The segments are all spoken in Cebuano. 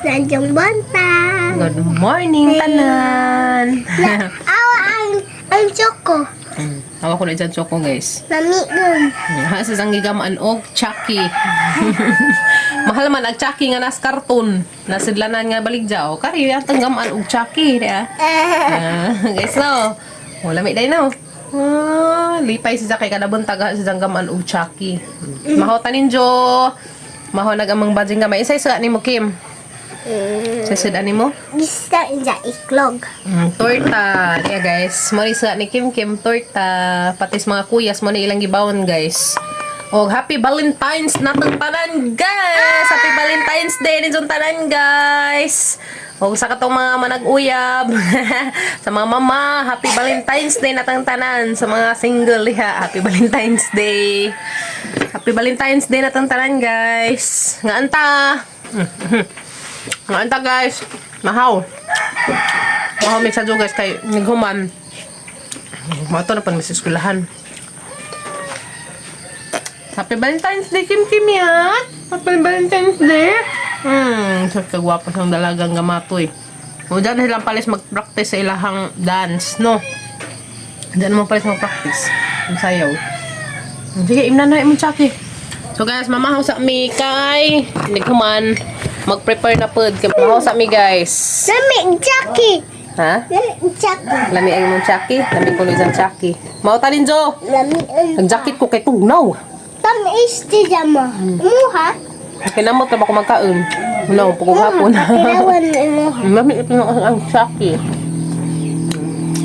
Nandiyan banta. Good morning, tanan. Awa ang choco. Hawa ko na dyan choco, guys. Namigon. Ha, sa isang gigamaan og Chucky. Mahal man ang Chucky nga nas karton. Nasidlanan nga baligya. O, kari atong gamaan og Chucky. Di ah. Ah, guys, no. Wala may day no. Ah, lipay si Zakay kada buntag ha, si gamaan og Chucky. Mahaw tanin jo. Mahaw nagamang badjing gamay. Isay sa nimo Kim. Isay sa nimo? Gusto inja iklog. Torta. Yeah, guys. Mo ni sa ni Kim Kim torta. Pati sa mga kuyas mo ni ilang gibawon, guys. Og happy Valentine's natong tanan, guys. Happy Valentine's Day ninyong tanan, guys. Og sa katong mga manag-uyab, sa mga mama, happy Valentine's Day natong tanan. Sa mga single diha, happy Valentine's Day. Happy Valentine's Day natong tanan, guys. Nga anta. Nga anta, guys. Mahaw. Ako may sa guys kay naghuman. Mato na pan mi sa eskwelahan. Happy Valentine's Day, Kim Kim ya! Happy Valentine's Day! Sa kagwapo sa dalagang gamatoy. O dyan silang palis mag-practice sa ilahang dance, no? Dyan mo palis mag-practice. Ang sayaw. Sige, imna na imong tsaki. So guys, mamahaw sa mi kay naghuman mag-prepare na pod. Kay mamahaw sa mi, guys. Nami Jackie. Ha? Nami Jackie. Lami ang imong tsaki, lami ko isang tsaki. Mao talin jo. Lami ang Nag-jacket ko kay tugnaw. Tam isti jama. Muha. Kinamot na ba ko magkaon? Wala ko pugong hapon. Kapilawan imuha. Lami ito ang tsaki.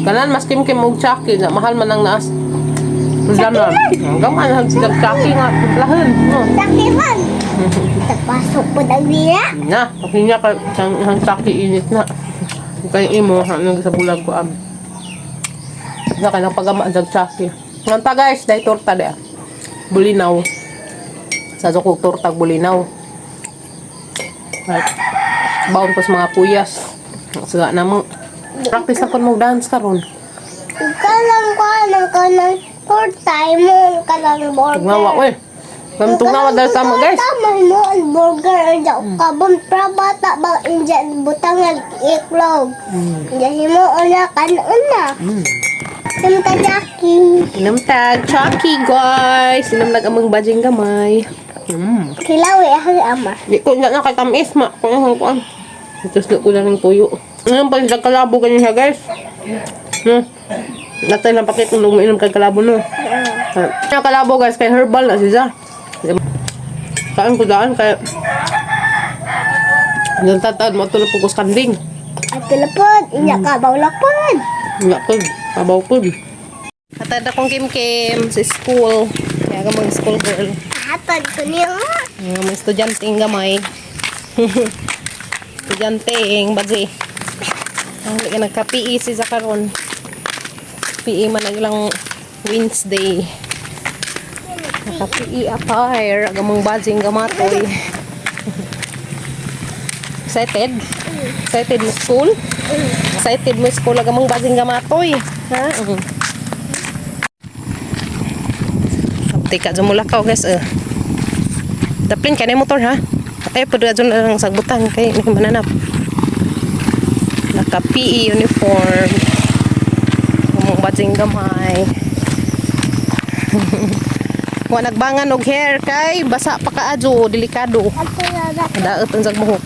Kanan mas kimkim og tsaki na mahal man ang naas. Gamay. Gamay ang sila tsaki nga timplahan. No. Jackie man. Tapasok po ang niya. Na, kasi niya kay ang tsaki init na. Kay imo ano sa bulag ko am. Sa kanang pagama ang tsaki. Nganta guys, dahil torta da. Bulinaw. Sa kog tortag bulinaw. Right. Baon ko sa mga puyas. Sa na mo. Practice na kon mo dance karon. Kalang kalang kalang torta mo kalang burger. Tugnawa oy. Kam tugnawa dahil sa mo guys. Tama mo ang burger ang kabon pra bata ba inja butang ang iklog. Inja himo una kan una. Sim ka Jackie. Inom tag Chucky guys. Inom nag amang bajing gamay. Kilawi ang ama. Di ko na kay tamis ma. Kuno ko kuan. Tapos ko na ng tuyo. Ngayon pa siya kalabo ganyan siya guys. No. Natay lang pakit kung umiinom kay kalabo no. Kaya kalabo guys kay herbal na siya. Saan ko daan kay Nang tatad mo tulog po kanding. At tulapod, inya ka bawlapod. Nga po, kabaw po. Hatad akong Kim Kim sa school. Kaya ka mga school girl. Hatad ko niyo. Mga estudyante ang gamay. Estudyante ang baji. Ang hindi ka nagka-PE si Zakaron. PE man ang ilang Wednesday. Naka-PE attire. Ang among baji ang gamatoy. Excited? Excited mo school? Excited mo school ang among baji ang gamatoy. Ha? Tika, jumulakaw guys. Eh. Daplin kay na motor ha. Ay pud adto na lang sagbutan kay may mananap. Naka PE uniform. Umong bajing gamay. Wa nagbangan og hair kay basa pa kaadyo, delikado. Daot ang sag buhok.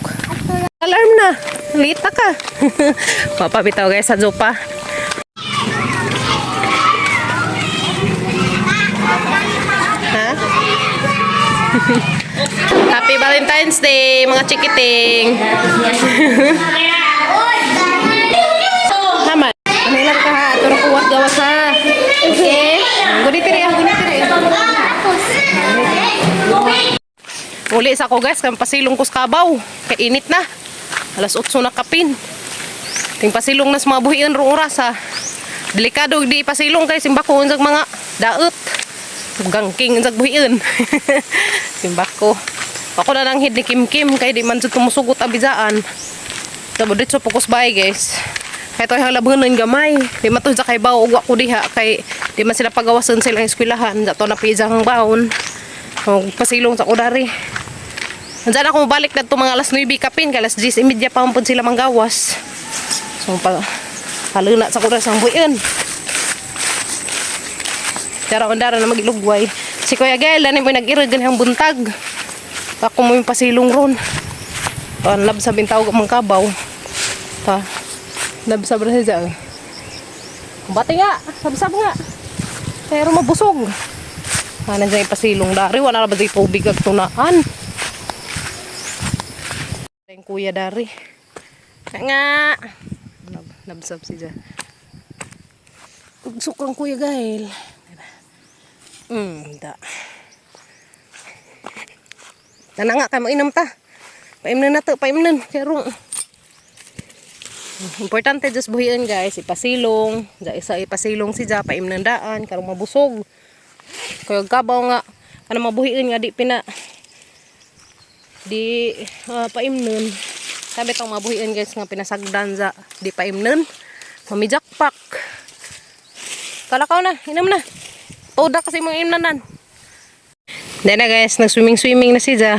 Alarm na. Lita ka. Mapabitaw guys sa jopa. Ha? Happy Valentine's Day, mga chikiting. Haman. Ano lang ka ha? Turo kuwat gawas ha. Okay? Gunit rin, gunit rin. Uli sa ko guys, kang pasilong ko sa kabaw. Kay init na. Alas 8 na kapin. Ting pasilong na sa mga buhian rong oras ha. Delikado di pasilong kay simbako unsag mga daot. Gangking unsag buhian. Simbako. Ako na lang hid ni Kim Kim kay di man jud tumusugot ang bizaan. Tabo dito pokos bay guys. Kay to ang labunon gamay. Di man to sa kay bawo ug ko diha kay di man sila pagawasan sa ilang eskwelahan. Da to na pizza ang baon. Og pasilong sa kudari. Nandiyan ako mabalik na mga alas 9 kapin, kay alas 10:30 pa man pud sila manggawas. So pa haluna sa kuras ang buyan. Dara on dara na magilugway. Si Kuya Gael, dani mo nag-irag ganihang buntag. Ako mo yung pasilong ron. Pa lab sa bintaw mang kabaw. Pa lab sa siya. Bati nga, sabsab nga. Pero mabusog. Ah, nandiyan yung pasilong dari. Wala na ba di tubig at tunaan? Yung kuya dari. Nga nga. Nabsab siya. Ugsok ang Kuya Gael. Da. Tana nga, kay mainom ta. Paimnan na to, paimnan. Pero, importante just buhian, guys, ipasilong. Ja, isa ipasilong si Ja, paimnan daan, karong mabusog. Kaya kabaw nga, ano mabuhian nga, di pina, di paimnan. Sabi tong mabuhian, guys, nga pinasagdan za, di paimnan. Mamijakpak. Kalakaw na, inom na. Toda kasi mga imnanan. Then na guys, nag-swimming-swimming na si Ja.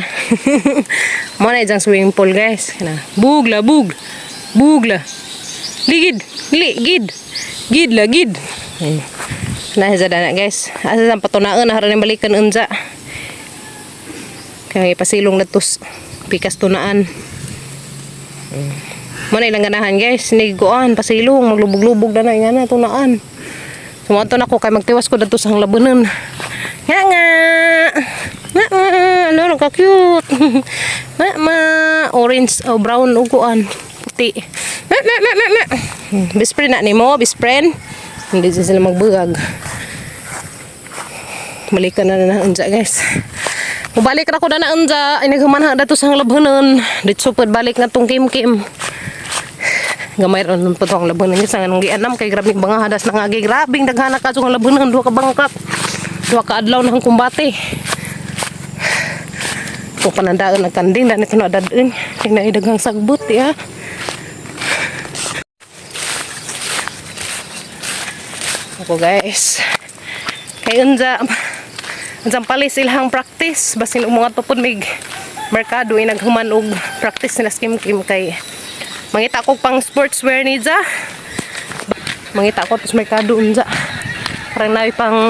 Mo na diyang swimming pool, guys. Na. Bugla, bug. Bugla. Ligid, ligid. Gid la, gid. Ayun. Na siya na, guys. Asa sa patunaan na haran balikan unja. Kaya ipasilong na tos pikas tunaan. Mo na ilang ganahan, guys. Niguan, pasilong, maglubog-lubog na na nga na tunaan. Sumato na ko kay magtiwas ko dadto sa labanan. Nga nga. Nga nga. Ano ka cute. Nga ma orange o brown uguan. Puti. Nga nga nga nga nga. Best friend na nimo, best friend. Hindi sila magbugag. Balikan na na unja, guys. Mubalik ra ko na na unja, ay naghumanha dato sa labhanon. Ditso pud balik na tong kim kim. Gamay ra nun po tong labhanon sa nganong gianam kay grabing bangahadas na ngagi, grabing daghana ka ang labhanon, duha ka bangkak. Duha ka adlaw na ang kumbate. Kung panandaan ang kanding, dani ito na dadun. Tingnan daghang sagbot, ya. Ako, guys. Kay unja, unjang palis ilahang practice. Basin umungat pa pud mig merkado inaghuman og practice nila skim kim kay mangita ko pang sportswear ni Ja. Mangita ko sa merkado unja. Parang naay pang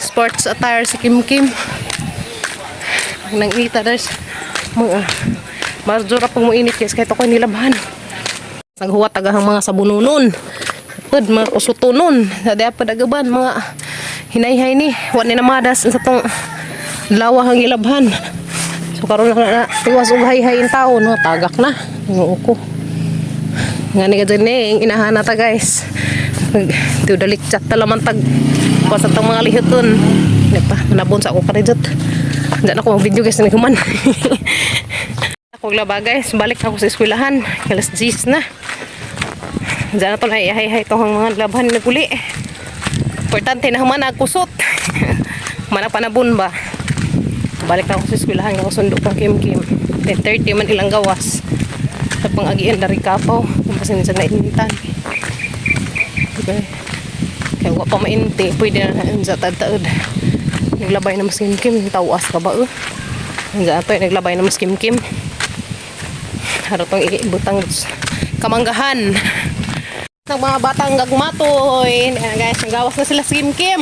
sports attire si Kim Kim. Nang ita des mga Marjo ra pang moinit, guys, kahit ako nilabhan. Naghuwat tagahang mga sabununon. Pud mga kusutonon. Sa di pa dagaban mga hinayhay ni. Wa ni namadas sa tong lawa ang ilabhan. So karon na, na tiwas og hayhay in taon no, tagak na. Ngo ko. Nga ni ka dyan eh, inahana ta, guys. Tudalik chat talaman tag pa sa tong mga lihuton. Di pa, manabon sa ako karidot. Diyan ako mag-video, guys, naghuman. Ako laba, guys, balik ako sa eskwelahan. Alas 10 na. Diyan na to na ihay-hay itong mga labhan na puli. Importante na human kusot. Mana panabon ba? Balik na ako sa eskwelahan nga sundo kong Kim Kim. 10:30 man ilang gawas. Sa pangagian dari kapaw. Kung pasin sa nainitan. Okay. Kaya wa pa mainti. Pwede na na sa taod. Naglabay na mas Kim Kim. Tawas ka ba eh? Diyan ato naglabay na mas Kim Kim. Haro tong ibutang kamanggahan. Ng mga batang gagmatoy. Ayan, guys, nagawas na sila sa Kim Kim.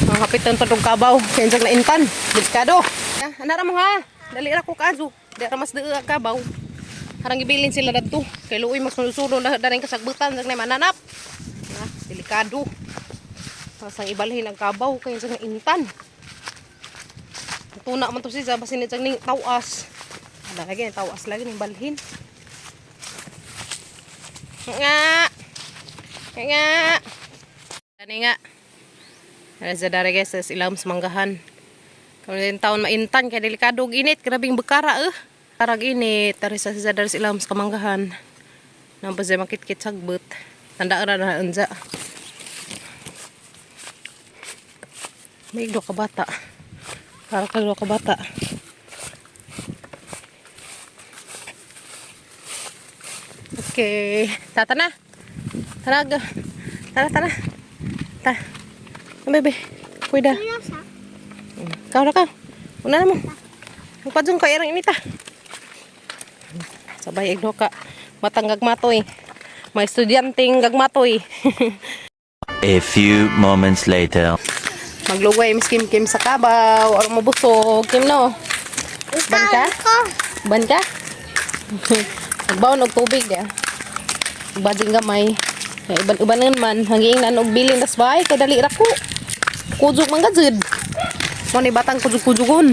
Mga kapitan pa tong kabaw. Kaya na intan. Delikado. Ah, anara mo ha. Dali ra ko kaso. Di ra mas ang kabaw. Harang gibilin sila dadto. Kay luoy magsunod-sunod na daring kasagbutan sa mananap. Ah, delikado. Pasang ibalhin ang kabaw kay sa intan. Tuna man to siya basin ni ning tawas. Ala lagi tawas lagi ning balhin. Nga. Nga. Dani nga. Ara sa dara, guys, sa ilam sa manggahan. Kung din taon maintan kay delikado og init, grabing bekara eh. Karag init, tari sa sa dara sa ilam sa kamanggahan. Nampa siya makitkit sagbot. Tanda ra na unsa. May igdo ka bata. Para ka ka bata. Okay. Tata na. Tara. Tara, tara. Ta. Bebe. Pwede. Kau na ka. Una na mo. Magpadung kay arang inita. Sabay igno ka. Matang gagmatoy. Mga estudyanteng gagmatoy. A few moments later. Maglugay Miss Kim Kim sa kabaw. Arang mabusog. Kim no. Ban ka? Ko. Ban ka? Magbaon og tubig ya. Bading gamay. Ay, uban-ubanan man hanging na og bilin tas bahay kay dali ra ko. Kujog man gajud. Mo ni batang kujog-kujogon.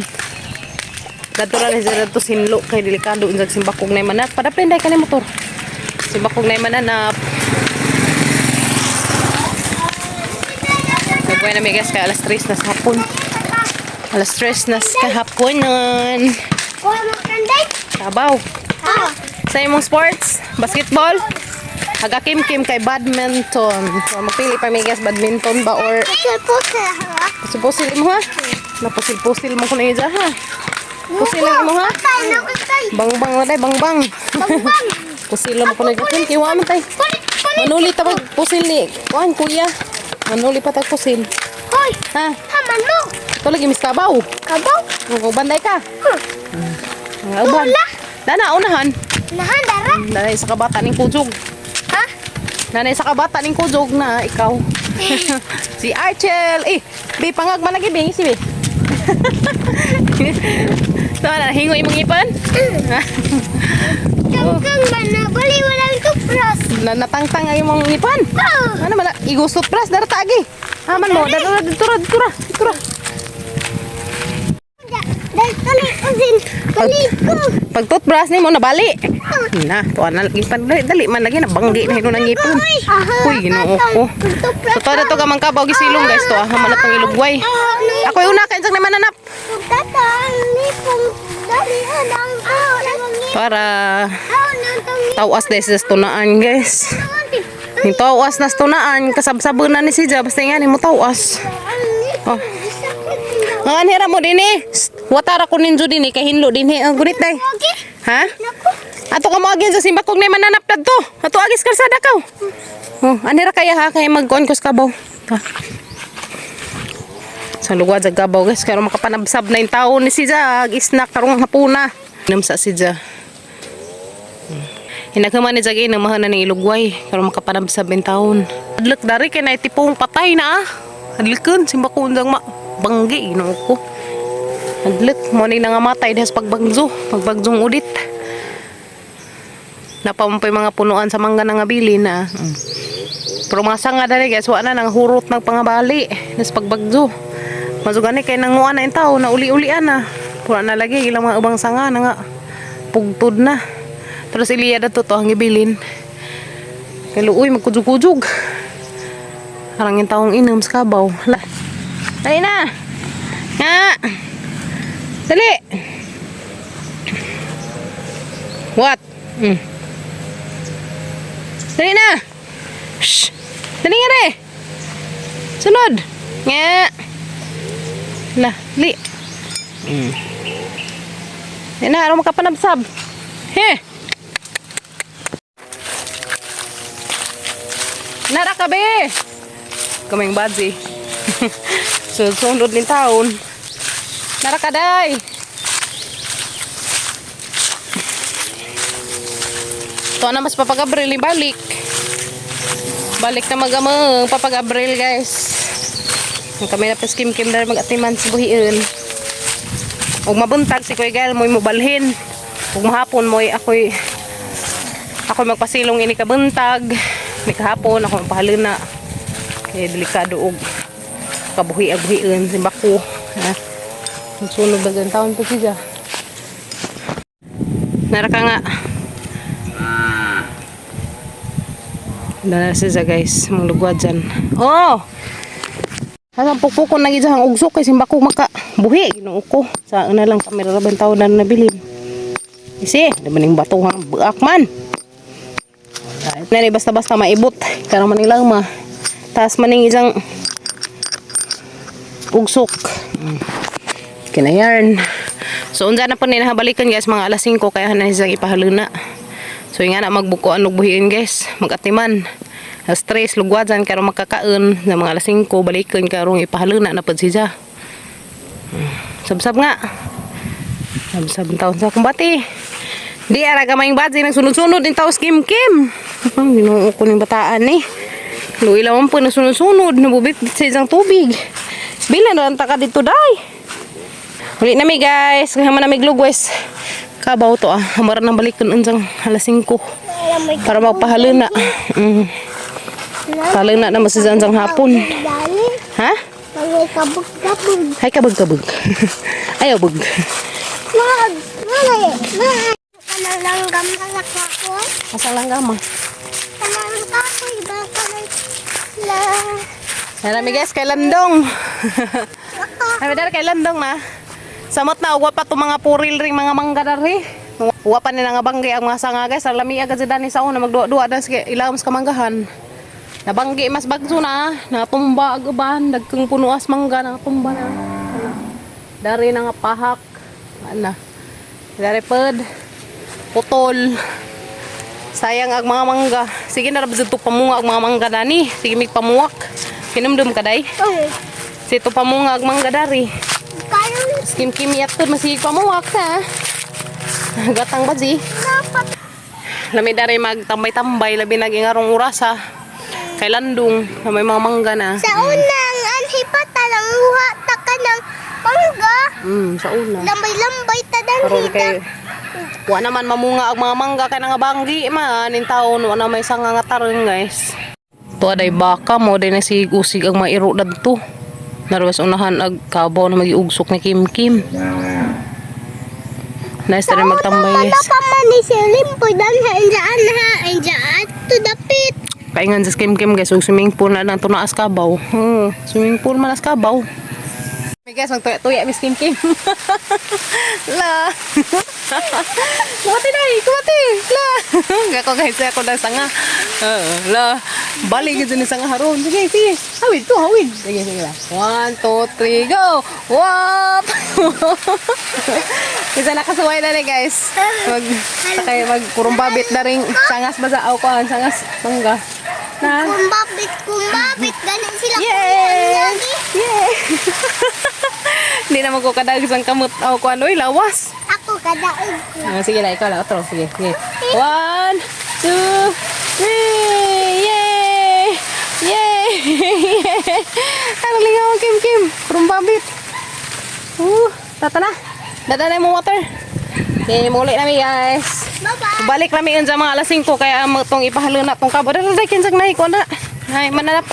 Dadto ra ni sila dadto sinlo kay delikado unsag simbakog na manat. Padaplin dai kani motor. Simbakog na mananap. Nagbuhay na mi guys kay alas 3 na sa hapon. Alas 3 na sa kahaponan. Kuha mo kanday. Kabaw. Ah. Sa imong sports, basketball, haga kim kim kay badminton. So, magpili pa mi guys badminton ba or Pusil-pusil ha. pusil mo ha? Napusil-pusil mo ko na yun ha. Pusil lang mo ha? Patay na utay. Bang-bang na day, bang-bang. Bang-bang. Pusil mo ko na yun. Kim, kiwa man tay. Kulit, kulit. Manuli ta pag pusil ni. Kuan kuya. Manuli pa tag pusil. Hoy, Ha? haman mo. Ito lagi mis kabaw. Kabaw. Kung banday ka. Huh. Mga uban. Wala. Dana, unahan. Nahan, dara. Dana sa kabata ning kujog. Ha? Nanay sa kabata ning kujog na ikaw. Si Archel. Eh, bi pangag man lagi bi si bi. Tawa na hingo imong ipan. Kangkang man na. Bali, walang tupras. Na natangtang ang imong ipan. Oh. Ano man na igusot pras dara taagi. Aman mo dara dito ra dito ra dito ra. Dahil tuloy ko din. Tuloy ko. Pag toothbrush nimo nabali. Na, tuwa na lagi pan dali, dali man lagi nabanggi na hinon ang ngipon. Uy, Ginoo ko. So to to ka man kabaw gisilong guys to ah man na tong ilugway. Ako'y una kay insang naman nanap. Tatang nipong dali ang Para tawas dahil sa tunaan guys. Yung tawas na sa tunaan, kasabsabo na ni si Jab, basta nga ni mo tawas. Oh. Ang anhira mo din eh. Shh, watara ko ninjo din eh, kay hinlo din eh. Ang gunit day. Ha? Ato ka mo agin sa simbakog na mananap na to. Ato agis kalsada ka. Oh, anhira kaya ha, kay mag-on ko sa kabaw. Ha. Sa lugar sa gabaw guys, karon makapanabsab na yung tao ni si Jag, isnak karong hapuna. Inom sa si Jag. Hinaghaman ni Jag inom mahan na ng ilugway, karon makapanabsab yung taon. Adlak dari kay na tipong patay na ah. Adlakon, simba ko undang ma banggi ginoo ko. Adlak mo ni nangamatay dahil sa pagbangzo, pagbagsong udit. Napampay mga punuan sa mangga nga bili na. Pero mga sanga dali guys, wa na nang hurot ng pangabali nas pagbagzo. Masugani kay nanguan na yung tao na uli-ulian na. Pura na lagi ilang mga ubang sanga na nga pugtod na. Pero si Lia dato to ang ibilin. Kay luoy magkujug-kujug. Harang yung taong inom sa kabaw. Hala. Dali na. Nga. Dali. What? Dali na. Shh. Dali nga re. Sunod. Nga. La, li. Dali na, araw makapanabsab. He. Nara ka be. Kaming badzi. Sunod ni taon. Nara ka day. Ito na mas papagabril ni balik. Balik na magamang papagabril guys. Ang kami na paskim kim dahil mag-atiman sa buhiin. Ug mabuntag si Kuya Gael mo'y mobalhin. Ug mahapon mo'y ako'y ako'y magpasilong ini kabuntag. May kahapon ako magpahalina. Kaya delikado og kabuhi buhiin si bako. Ha? Ang sunog ba dyan taon po siya? Nara ka nga. Dala siya guys, mga lugwa dyan. Oh! Hasang pukpukon lagi dyan ang ugsok kay simbako maka buhi Ginoo ko. Sa na lang kamera ra bang tao na nabilin. Isi, di ba ning bato ha buak man. Nani basta-basta maibot karang maning lang ma. Taas maning isang ugsok. Kinayarn. So unsa na po ni nahabalikan guys mga alas 5 kaya na siyang ipahaluna. So nga na magbukuan og buhiin guys, magatiman. Alas 3 lugwajan karon makakaon na mga alas 5 balikan karong ipahaluna na pud siya. Sabsab nga. Sabsab taon sa akong bati. Di ara ka maing badzi nang sunod-sunod din taos Kim Kim. Ang Ginoo ko ning bataan ni. Luwi lang po na sunod-sunod nabubit sa isang tubig. Bila na lang ta ka dito, day. Uli na mi, guys. Kaya man na mi glugwes. Kabaw to ah. Hamaran nang balik kun unsang alas 5 para magpahaluna. Pahaluna na masasang hapon. Dali. Ha? Mga kabog-kabog. Ay, kabog-kabog. Ayaw, bug. Mag, mga, mga. Kanang langgam na nakakoy. Asa lang gama. Kanang kakoy ba kanang la. Narami, guys, kay Landong. Ay, dali kay Landong na. Samot na, uwa pa to mga puril ring mga mangga dari. Uwa pa nila nga banggi ang mga sanga, guys. Alami agad si Dani sa una magduwa-duwa dan sige ilawom sa kamanggahan. Nabanggi mas bagso na, natumba ag uban, dagkang punuas mangga natumba na. Dari na nga pahak. Ana. Dari ped. Putol. Sayang ang mga mangga. Sige na rabzud to pamunga ang mga mangga dani. Sige mig pamuwak. Hinumdum ka, day. Oh, Sige to pamunga ang mangga dari. karon Kim kim yat masig pamuwak ha. Gatang ba di? dapat. Lami dari magtambay-tambay labi naging arong oras ha. Kay Landong na may mga mangga na. Sa unang anhi pa talang uha ta ka ng mangga. Sa una. Lambay-lambay ta Karon danhi kay wa naman mamunga ang mga mangga kay nga banggi man nin taon wa na may sanga nga tarong, guys. Tuwa day baka mo day nagsig-usig ang mga iro dadto. Narwas unahan ag kabaw na magiugsok ni Kim Kim. Nice na rin magtambay, Wala guys. pa man ni si Limpoy danha injaan ha injaan to dapit. Kaingan sa Kim Kim, guys, ug swimming pool na lang tunaas kabaw. Swimming pool man as kabaw. Hey guys, magtuya-tuya Miss Kim Kim. La. Kumati na, kumati. La. Gako, guys, ako na sanga. La. Balik gid ni sanga haron. Sige, sige. Hawid to, hawid. Sige, sige la. One, two, three, go. Wap. Isa nakasuway na ni, guys. Mag sakay magkurumbabit na ring sangas ba sa aw ko sangas mangga. Na. Kumbabit, kumbabit ganin sila. Yay! Lagi. Yay! Hindi na magkakadag isang kamot aw ko ano, lawas. Ako kadaog ko. Ah, sige lang, ikaw lang. Otro, sige, sige. One, two, three! Yay! Yay! Ano lingaw, Kim Kim? Rumbabit. Tata na. Dada na yung water. Okay, muli namin, guys. Bye-bye. Balik namin yun sa mga alas 5 kaya itong ipahalo na itong kabo. Dada, kinsag na, ikaw na. Ay, mananap.